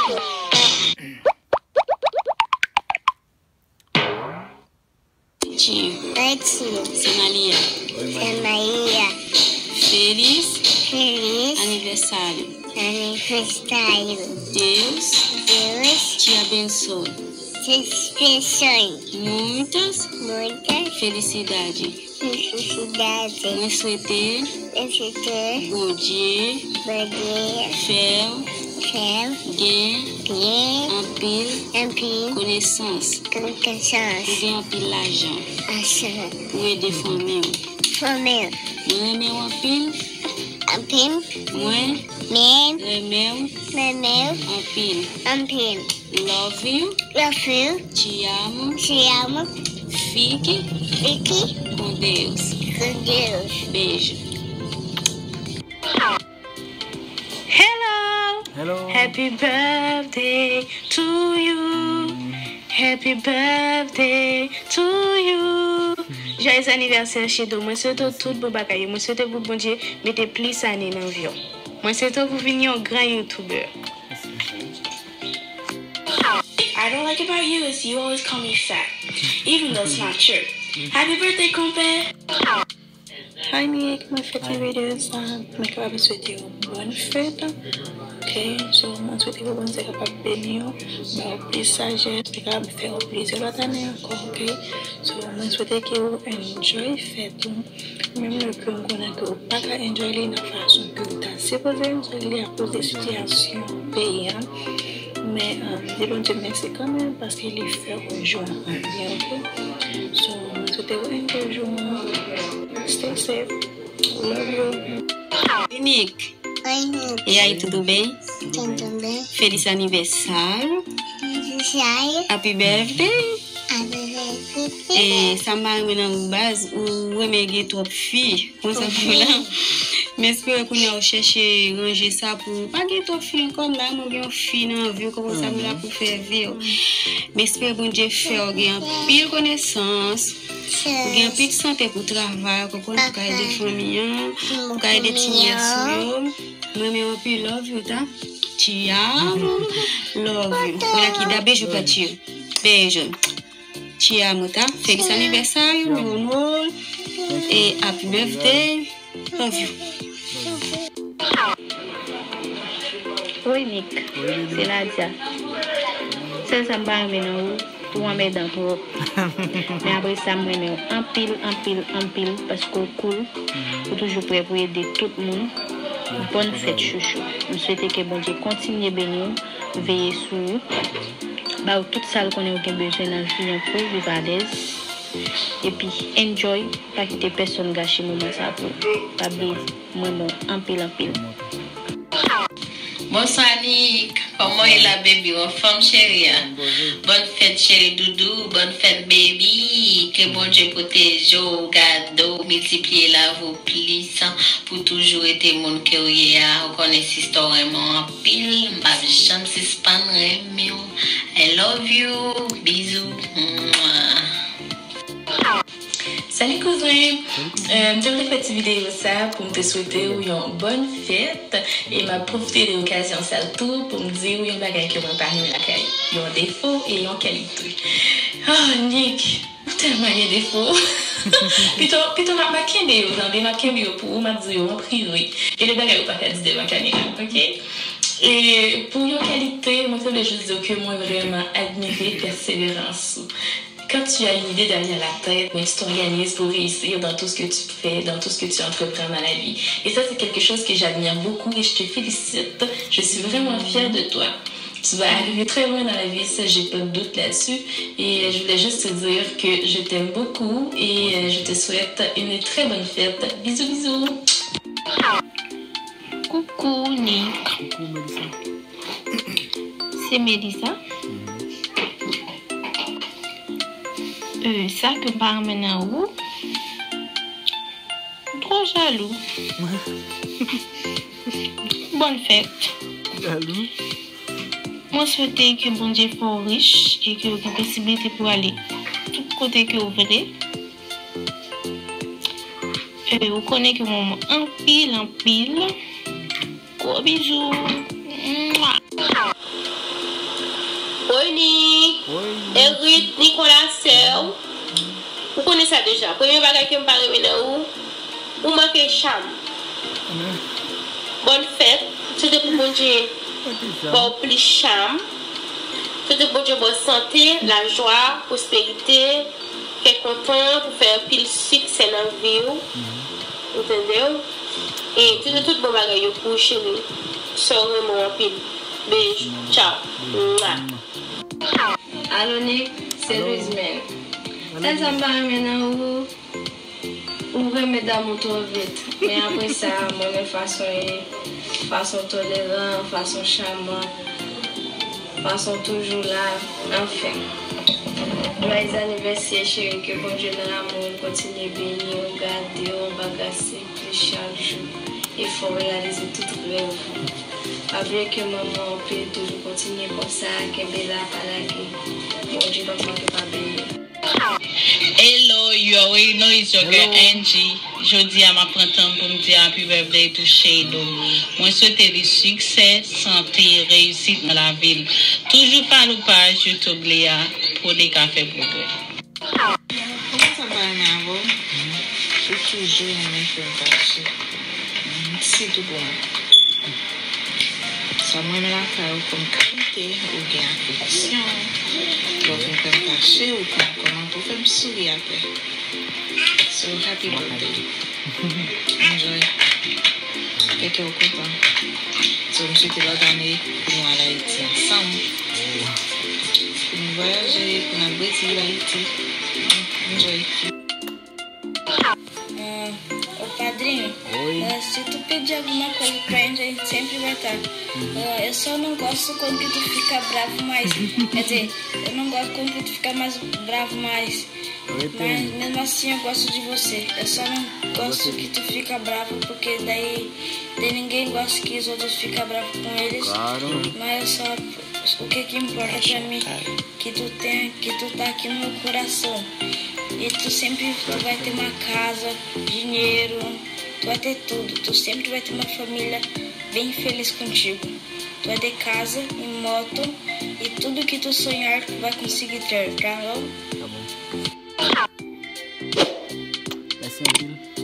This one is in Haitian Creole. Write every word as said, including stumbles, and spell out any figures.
Tio. Tio. Semalia. Semalia. Feliz. Feliz. Aniversário. Aniversário. Deus. Deus. Te abençoe. Te abençoe. Muitas. Muitas. Felicidade. Necesidade. Mwen swete. Necesidade. Bondye. Bondye. Fè w. Fè w. Gen. Gen. Anpil. Anpil. Konesans. Konesans. Pou gen anpil lajan. Lajan. Pou ede fanmi w. Fanmi w. Mwen renmen w anpil. Anpil. Mwen. Mwen. Renmen w. Renmen w. Anpil. Anpil. Love you. Love you. Te amo. Te amo. Fique. Fique. Com Deus. Com Deus. Beijo. Hello. Hello. Happy birthday to you. Happy birthday to you. Joyeux anniversaire, Shedo. Mwen swete w tout bon bagay yo. Mwen swete pou Bondye mete plis ane nan vi w. Mwen swete w pou vin yon gran youtubè. I don't like about you is you always call me fat, even though it's not true. Happy birthday, compère. Hi Nick, mwen fèt fevriye sa, mwen kapab swete w bòn fèt. Ok, so mwen swete w Bondye kapab beni w, ba w plis sajès, li kapab fè w plizyè lòt ane ankò, ok? So mwen swete ke w enjoy fèt ou. Menm lè ke m konnen ke w pa ka enjoy li nan fason ke w ta sipoze enjoy li akoz de sitiyasyon peyi a. Men, um, di Bondye mèsi kanmenm paske li fè w jwenn anyen, ok? So, mwen swete w enjoy jou an. Stay safe. Love you. Nick. Oi, Nick. E aí, tudo bem? Tudo bem? Feliz aniversário. Aniversário. Happy birthday. Happy birthday. E sa m pa renmen nan ou baz, ou renmen gen twòp fi. Konsa pou la. M espere kounye a ou chèche ranje sa pou ou pa gen twòp fi ankò. M pa renmen gen yon fi nan vi w, konsa m la pou fè vi w. M espere Bondye fè w gen anpil konesans, pou gen anpil sante pou travay, konprann, pou ka ede fanmi an, pou ka ede ti nès ou yo. M renmen w anpil, love you, ta. Te amo. Love you. Por aqui, dá beijo pra tio. Beijo. Te amo, tá? Feliz aniversário, meu amor. E happy birthday. Love you. Oi, Nick. Se Nadia. Sèl sa m pa renmen nan ou, ou anmèdan twòp. Men apre sa, m renmen w anpil, anpil, anpil, paske w cool. Ou toujou prè pou ede tout moun. Bòn fèt, chouchou. M swete ke Bondye kontinye beni w, veye sou ou. Ba w tout sa l konnen ou gen bezwen nan vi an pou w viv alèz. Epi enjoy, pa kite pèsonn gache moman sa pou ou. Pa bliye, mwen bon anpil anpil. Bonswa Nick, kòman w ye la baby, ou anfòm cheri a? Bòn fèt cheri doudou, bòn fèt baby, ke Bondye pwoteje w, gade w, miltipliye lavi w plis, pou toujou rete moun ke w ye a, ou konnen sista w renmen w anpil, m p ap janm sispann renmen w. I love you. Bizou. Mwa. Salut cousin. Euh, m te vle fè ti videyo sa pou m te swete w yon bòn fèt e m ap pwofite de okazyon sa tou pou m di w yon bagay ke mwen pa renmen lakay, yon defo e yon kalite. Oh, Nick, ou tèlman gen defo. Pito, pito m ap, m ap kenbe yo, tande, m ap kenbe yo pou ou, m ap di yo an prive. Gen de bagay ou pa ka di devan kamera, ok? E pou yon kalite, mwen te vle jis di w ke mwen vrèman admire pèseverans ou. Quand tu as une idée derrière la tête, mais tu t'organises pour réussir dans tout ce que tu fais, dans tout ce que tu entreprends dans la vie. Et ça, c'est quelque chose que j'admire beaucoup et je te félicite. Je suis vraiment fière de toi. Tu vas arriver très loin dans la vie, ça, j'ai pas de doute là-dessus. Et je voulais juste te dire que je t'aime beaucoup et je te souhaite une très bonne fête. Bisous, bisous. Coucou, Nick. Coucou, Mélissa. Se Melissa. Euh, sa ke m pa renmen nan ou, ou twò jalou. Bòn fèt. Jalou? Mwen swete ke Bondye fè w rich e ke w gen posiblite pou ale tout kote ke w vle. Euh, ou konnen ke w renmen m anpil, anpil. Gwo bizou. Mwa. Erit, Nicolas, sè w, ou konnen sa deja. Premye bagay ke m pa renmen nan ou, ou manke cham. Bòn fèt, swete pou Bondye ba w plis cham. Swete pou Bondye ba w sante, lajwa, pwosperite, kè kontan, pou fè anpil siksè nan vi w. Ou tande w? E swete tout bon bagay yo pou ou, cheri. Sè w renmen w anpil. Bèj. Tchaw. Mwa. Alo Nick, se Louise menm. Sèl sa m pa renmen nan ou, ou renmen damou twò vit. Men apre sa, m renmen fason w ye, fason toleran, fason chaman, fason toujou la, anfen. Jwayez anivèsè cheri, ke Bondye nan lanmou l kontinye beni w, gade w, bagase plis chak jou e fè w reyalize tout rèv ou. Pa bliye ke manman w pye toujou kontinye konsa, kenbe la, pa lage. Bondye p ap manke pa beni w. Hello, you are waiting noise your girl Angie. Jodi a m ap pran tan pou m di happy birthday to Shado. Mwen swete li siksè, sante, reyisit nan lavi l. Toujou follow paj YouTube li a pou li ka fè pwogrè. Ou konn sa m pa renmen avè w? Ou toujou renmen fè m fache. Sitou pou mwen. Sa m renmen lakay ou kòm kalite, ou gen afeksyon. Lè w fin fè m fache, ou pran kòman pou fè m souri apre. So, happy birthday. Enjoy. Fè kè w kontan. So, m swete lòt ane pou nou al Ayiti ansanm. Pou nou vwayaje, pou n al Brezil, Ayiti. Enjoy. Ah, ô padrinho, ah, se tu pedir alguma coisa pra gente, a gente sempre vai estar. Ah, eu só não gosto quando que tu fica bravo mais. Quer dizer, eu não gosto quando que tu fica mais bravo mais. Mas mesmo assim eu gosto de você. Eu só não gosto que tu fica bravo, porque daí tem ninguém gosta que os outros ficam bravos com eles. Claro. Mas eu só, o que que importa pra mim, que tu tem, que tu tá aqui no meu coração. E tu sempre, tu vai ter uma casa, dinheiro, tu vai ter tudo. Tu sempre vai ter uma família bem feliz contigo. Tu vai ter casa e moto e tudo que tu sonhar, tu vai conseguir ter, tá bom? Tá bom. Mèsi anpil.